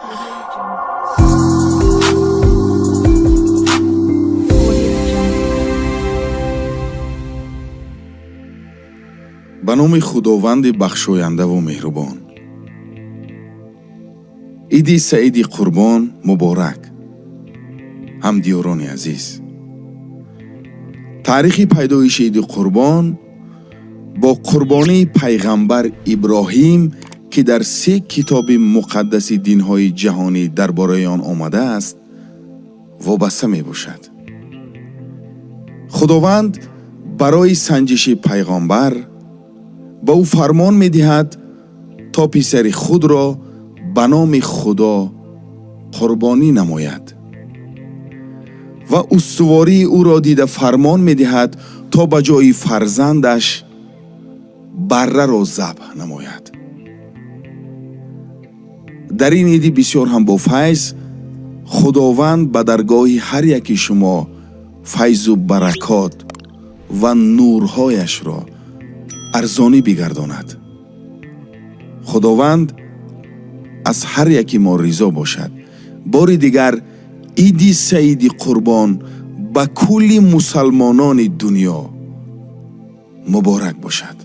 Audio Jungle. Audio Jungle. Ба номи Худованди бахшояндаву меҳрубон. Иди Саиди Қурбон муборак, ҳамдиёрони азиз. Таърихи пайдоиши Иди Қурбон бо қурбонии пайғамбар Иброҳим, ки дар се китоби муқаддаси динҳои ҷаҳонӣ дар бораи он омадааст, вобаста мебошад. Худованд барои санҷиши пайғомбар ба ӯ фармон медиҳад, то писари худро ба номи Худо қурбонӣ намояд ва устувории ӯро дида фармон медиҳад, то ба ҷои фарзандаш барраро забҳ намояд. Дар ин иди бисёр ҳам бо файз Худованд ба даргоҳи ҳар яки шумо файзу баракот ва нурҳояшро арзонӣ бигардонад. Худованд аз ҳар яки мо ризо бошад. Бори дигар Иди Саиди Қурбон ба кулли мусалмонони дунё муборак бошад.